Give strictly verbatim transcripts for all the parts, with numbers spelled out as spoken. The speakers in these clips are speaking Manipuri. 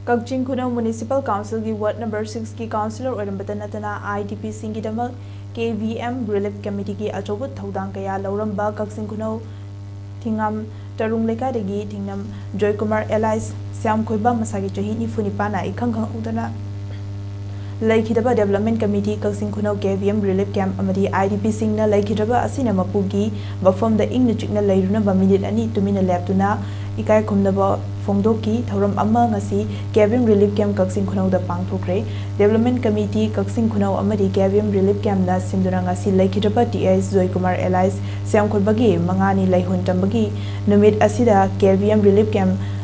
ꯀꯛꯆꯤꯡ ꯈꯨꯅꯧ ꯃ꯭ꯌꯨꯅꯤꯁꯤꯄꯥꯜ ꯀꯥꯎꯟꯁꯤꯜꯒꯤ ꯋꯥꯔꯗ ꯅꯝꯕꯔ ꯁꯤꯛꯁꯀꯤ ꯀꯥꯎꯟꯁꯤꯂꯔ ꯑꯣꯏꯔꯝꯕꯇ ꯅꯠꯇꯅ, ꯑꯥꯏ ꯗꯤ ꯄꯤꯁꯤꯡꯒꯤꯗꯃꯛ ꯀꯦ ꯚꯤ ꯑꯦꯝ ꯔꯤꯂꯤꯐ ꯀꯃꯤꯇꯤꯒꯤ ꯑꯆꯧꯕ ꯊꯧꯗꯥꯡ ꯀꯌꯥ ꯂꯧꯔꯝꯕ ꯀꯛꯆꯤꯡ ꯈꯨꯅꯧ ꯊꯤꯉꯥꯝ ꯇꯔꯨꯡ ꯂꯩꯀꯥꯏꯗꯒꯤ ꯊꯤꯉꯥꯝ ꯖꯣꯏꯀꯨꯃꯥꯔ alias ꯁ꯭ꯌꯥꯝꯈꯣꯏꯕ, ꯃꯁꯥꯒꯤ ꯆꯍꯤ ꯅꯤꯐꯨ ꯅꯤꯄꯥꯟꯅ ꯏꯈꯪ ꯈꯪꯍꯧꯗꯅ ꯂꯩꯈꯤꯗꯕ ꯗꯤꯕꯦꯂꯞꯃꯦꯟ ꯀꯃꯤꯇꯤ ꯀꯛꯆꯤꯡ ꯈꯨꯅꯧ ꯀꯦ ꯚꯤ ꯑꯦꯝ ꯔꯤꯂꯤꯐ ꯀꯦꯝꯞ ꯑꯃꯗꯤ ꯑꯥꯏ ꯗꯤ ꯄꯤꯁꯤꯡꯅ ꯂꯩꯈꯤꯗ꯭ꯔꯕ ꯑꯁꯤꯅ ꯃꯄꯨꯒꯤ ꯃꯐꯝꯗ ꯏꯪꯅ ꯆꯤꯛꯅ ꯂꯩꯔꯨꯅꯕ ꯃꯤꯅꯤꯠ ꯑꯅꯤ ꯇꯨꯃꯤꯟꯅ ꯂꯦꯞꯇꯨꯅ ꯏꯀꯥꯏ ꯈꯨꯝꯅꯕ ꯐꯣꯡꯗꯣꯛꯈꯤ꯫ ꯊꯧꯔꯝ ꯑꯃ ꯉꯁꯤ ꯀꯦ ꯚꯤ ꯑꯦꯝ ꯔꯤꯂꯤꯐ ꯀꯦꯝꯞ ꯀꯛꯆꯤꯡ ꯈꯨꯅꯧꯗ ꯄꯥꯡꯊꯣꯛꯈ꯭ꯔꯦ꯫ ꯗꯤꯕꯦꯂꯞꯃꯦꯟ ꯀꯃꯤꯇꯤ ꯀꯛꯆꯤꯡ ꯈꯨꯅꯧ ꯑꯃꯗꯤ ꯀꯦ ꯚꯤ ꯑꯦꯝ ꯔꯤꯂꯤꯐ ꯀꯦꯝꯞꯅ ꯁꯤꯟꯗꯨꯅ ꯉꯁꯤ ꯂꯩꯈꯤꯗ꯭ꯔꯕ ꯇꯤ ꯑꯩꯆ ꯖꯣꯏꯀꯨꯃꯥꯔ alias ꯁ꯭ꯌꯥꯝꯈꯣꯏꯕꯒꯤ ꯃꯉꯥꯅꯤ ꯂꯩꯍꯨꯟ ꯇꯝꯕꯒꯤ ꯅꯨꯃꯤꯠ ꯑꯁꯤꯗ ꯀꯦ ꯚꯤ ꯑꯦꯝ ꯔꯤꯂꯤꯐ ꯀꯦꯝꯞ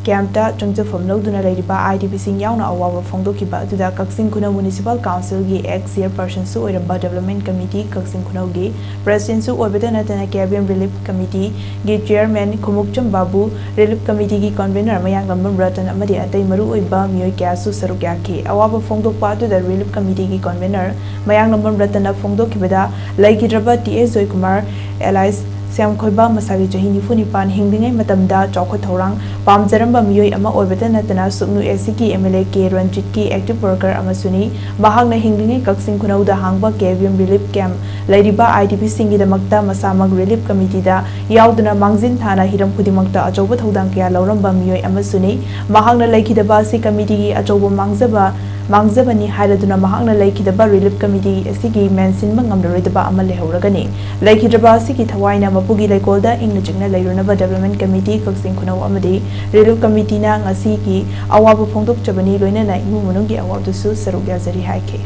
ꯀꯦꯝꯞꯇ ꯆꯪꯖꯐꯝ ꯂꯧꯗꯨꯅ ꯂꯩꯔꯤꯕ ꯑꯥꯏ ꯗꯤ ꯄꯤꯁꯤꯡ ꯌꯥꯎꯅ ꯑꯋꯥꯕ ꯐꯣꯡꯗꯣꯛꯈꯤꯕ ꯑꯗꯨꯗ ꯀꯛꯆꯤꯡ ꯈꯨꯅꯧ ꯃ꯭ꯌꯨꯅꯤꯁꯤꯄꯥꯜ ꯀꯥꯎꯟꯁꯤꯜꯒꯤ ꯑꯦꯛꯁ ꯆꯤꯌꯔꯄꯔꯁꯟꯁꯨ ꯑꯣꯏꯔꯝꯕ ꯗꯤꯕꯦꯂꯞꯃꯦꯟ ꯀꯃꯤꯇꯤ ꯀꯛꯆꯤꯡ ꯈꯨꯅꯧꯒꯤ ꯄ꯭ꯔꯦꯁꯤꯗꯦꯟꯠꯁꯨ ꯑꯣꯏꯕꯇ ꯅꯠꯇꯅ ꯀꯦ ꯚꯤ ꯑꯦꯝ ꯔꯤꯂꯤꯐ ꯀꯃꯤꯇꯤꯒꯤ ꯆꯤꯌꯔꯃꯦꯟ ꯈꯨꯃꯨꯛꯆꯝ ꯕꯥꯕꯨ, ꯔꯤꯂꯤꯐ ꯀꯃꯤꯇꯤꯒꯤ ꯀꯟꯚꯤꯅꯔ ꯃꯌꯥꯡꯂꯝꯕꯝ ꯔꯇꯟ ꯑꯃꯗꯤ ꯑꯇꯩ ꯃꯔꯨꯑꯣꯏꯕ ꯃꯤꯑꯣꯏ ꯀꯌꯥꯁꯨ ꯁꯔꯨꯛ ꯌꯥꯈꯤ꯫ ꯑꯋꯥꯕ ꯐꯣꯡꯗꯣꯛꯄ ꯑꯗꯨꯗ ꯔꯤꯂꯤꯐ ꯀꯃꯤꯇꯤꯒꯤ ꯀꯟꯚꯤꯅꯔ ꯃꯌꯥꯡꯂꯝꯕꯝ ꯔꯇꯟꯅ ꯐꯣꯡꯗꯣꯛꯈꯤꯕꯗ, ꯂꯩꯈꯤꯗ꯭ꯔꯕ ꯇꯤ ꯑꯦꯁ ꯖꯣꯏꯀꯨꯃꯥꯔ alias ꯁ꯭ꯌꯥꯝꯈꯣꯏꯕ ꯃꯁꯥꯒꯤ ꯆꯍꯤ ꯅꯤꯐꯨ ꯅꯤꯄꯥꯟ ꯍꯤꯡꯂꯤꯉꯩ ꯃꯇꯝꯗ ꯆꯥꯎꯈꯠ ꯊꯧꯔꯥꯡ ꯄꯥꯝꯖꯔꯝꯕ ꯃꯤꯑꯣꯏ ꯑꯃ ꯑꯣꯏꯕꯇ ꯅꯠꯇꯅ ꯁꯨꯞꯅꯨ ꯑꯦꯁ ꯁꯤꯒꯤ ꯑꯦꯝ ꯑꯦꯜ ꯑꯦ ꯀꯦ ꯔꯟꯖꯤꯠꯀꯤ ꯑꯦꯛꯇꯤꯚ ꯋꯥꯔꯀꯔ ꯑꯃꯁꯨꯅꯤ꯫ ꯃꯍꯥꯛꯅ ꯍꯤꯡꯂꯤꯉꯩ ꯀꯛꯆꯤꯡ ꯈꯨꯅꯧꯗ ꯍꯥꯡꯕ K V M relief camp ꯂꯩꯔꯤꯕ ꯑꯥꯏ ꯗꯤ ꯄꯤꯁꯤꯡꯒꯤꯗꯃꯛꯇ ꯃꯁꯥꯃꯛ ꯔꯤꯂꯤꯐ ꯀꯃꯤꯇꯤꯗ ꯌꯥꯎꯗꯨꯅ ꯃꯥꯡꯖꯤꯟ ꯊꯥꯅ ꯍꯤꯔꯝ ꯈꯨꯗꯤꯡꯃꯛꯇ ꯑꯆꯧꯕ ꯊꯧꯗꯥꯡ ꯀꯌꯥ ꯂꯧꯔꯝꯕ ꯃꯤꯑꯣꯏ ꯑꯃꯁꯨꯅꯤ꯫ ꯃꯍꯥꯛꯅ ꯂꯩꯈꯤꯗꯕ ꯑꯁꯤ ꯀꯃꯤꯇꯤꯒꯤ ꯑꯆꯧꯕ ꯃꯥꯡꯖꯕ ꯃꯥꯡꯖꯕꯅꯤ ꯍꯥꯏꯔꯗꯨꯅ ꯃꯍꯥꯛꯅ ꯂꯩꯈꯤꯗꯕ ꯔꯤꯂꯤꯐ ꯀꯃꯤꯇꯤ ꯑꯁꯤꯒꯤ ꯃꯦꯟꯁꯤꯟꯕ ꯉꯝꯂꯔꯣꯏꯗꯕ ꯑꯃ ꯂꯩꯍꯧꯔꯒꯅꯤ꯫ ꯂꯩꯈꯤꯗ꯭ꯔꯕ ꯑꯁꯤꯒꯤ ꯊꯋꯥꯏꯅ ꯃꯄꯨꯒꯤ ꯂꯩꯀꯣꯜꯗ ꯏꯪꯅ ꯆꯤꯛꯅ ꯂꯩꯔꯨꯅꯕ ꯗꯤꯕꯦꯂꯞꯃꯦꯟ ꯀꯃꯤꯇꯤ ꯀꯛꯆꯤꯡ ꯈꯨꯅꯧ ꯑꯃꯗꯤ ꯔꯤꯂꯤꯐ ꯀꯃꯤꯇꯤꯅ ꯉꯁꯤꯒꯤ ꯑꯋꯥꯕ ꯐꯣꯡꯗꯣꯛꯆꯕꯅꯤ, ꯂꯣꯏꯅꯅ ꯏꯃꯨꯡ ꯃꯅꯨꯡꯒꯤ ꯑꯋꯥꯕꯗꯁꯨ ꯁꯔꯨꯛ ꯌꯥꯖꯔꯤ ꯍꯥꯏꯈꯤ꯫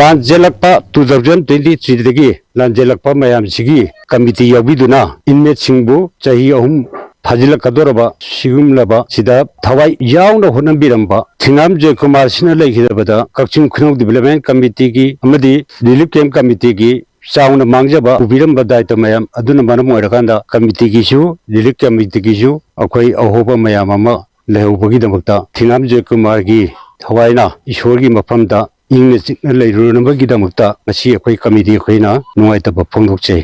ꯂꯥꯟꯖꯦꯜꯂꯛꯄ two thousand twenty threeꯗꯒꯤ ꯂꯥꯟꯖꯦꯜꯂꯛꯄ ꯃꯌꯥꯝꯁꯤꯒꯤ ꯀꯃꯤꯇꯤ ꯌꯥꯎꯕꯤꯗꯨꯅ ꯏꯟꯃꯦꯠꯁꯤꯡꯕꯨ ꯆꯍꯤ ꯑꯍꯨꯝ ꯐꯥꯖꯤꯜꯂꯛꯀꯗꯧꯔꯕ ꯁꯤꯒꯨꯝꯂꯕ ꯁꯤꯗ ꯊꯋꯥꯏ ꯌꯥꯎꯅ ꯍꯣꯠꯅꯕꯤꯔꯝꯕ ꯊꯤꯉꯥꯝ ꯖꯣꯏꯀꯨꯃꯥꯔꯁꯤꯅ ꯂꯩꯈꯤꯗꯕꯗ ꯀꯛꯆꯤꯡ ꯈꯨꯅꯧ ꯗꯤꯕꯦꯂꯞꯃꯦꯟ ꯀꯃꯤꯇꯤꯒꯤ ꯑꯃꯗꯤ ꯔꯤꯂꯤꯐ ꯀꯦꯝꯞ ꯀꯃꯤꯇꯤꯒꯤ ꯆꯥꯎꯅ ꯃꯥꯡꯖꯕ ꯄꯨꯕꯤꯔꯝꯕ ꯗꯥꯏꯇ ꯃꯌꯥꯝ ꯑꯗꯨꯅ ꯃꯔꯝ ꯑꯣꯏꯔꯀꯥꯟꯗ ꯀꯃꯤꯇꯤꯒꯤꯁꯨ ꯔꯤꯂꯤꯐ ꯀꯃꯤꯇꯤꯒꯤꯁꯨ ꯑꯩꯈꯣꯏ ꯑꯍꯣꯕ ꯃꯌꯥꯝ ꯑꯃ ꯂꯩꯍꯧꯕꯒꯤꯗꯃꯛꯇ ꯊꯤꯉꯥꯝ ꯖꯣꯏꯀꯨꯃꯥꯔꯒꯤ ꯊꯋꯥꯏꯅ ꯏꯁꯣꯔꯒꯤ ꯃꯐꯝꯗ ꯏꯪꯅ ꯆꯤꯛꯅ ꯂꯩꯔꯨꯅꯕꯒꯤꯗꯃꯛꯇ ꯉꯁꯤ ꯑꯩꯈꯣꯏ ꯀꯃꯤꯇꯤ ꯑꯩꯈꯣꯏꯅ ꯅꯨꯡꯉꯥꯏꯇꯕ ꯐꯣꯡꯗꯣꯛꯆꯩ꯫